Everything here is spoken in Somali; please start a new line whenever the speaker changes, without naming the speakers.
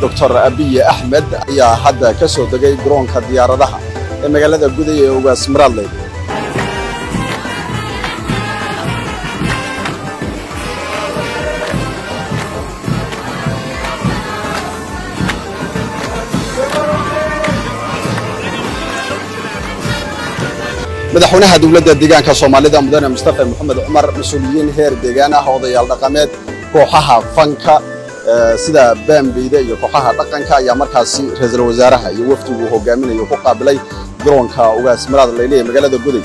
Doctor Abiy Axmed ayaa hadda ka soo degay garoonka diyaaradaha ee magaalada Guday ee Ugaas Maraadley. Madaxweynaha Dowladda Deegaanka Soomaalida, Mudane Mustafa Moxamed Cumar, mas-uuliyiin heer deegaan ah, odayaal dhaqameed, kooxaha fanka sida baambeyda iyo kooxaha dhaqanka ayaa markaasi ra-iisul wasaaraha iyo wafdigu hogaaminayo ku qaabilay garoonka Ugaas Maraad Leyle ee magaalada Goday.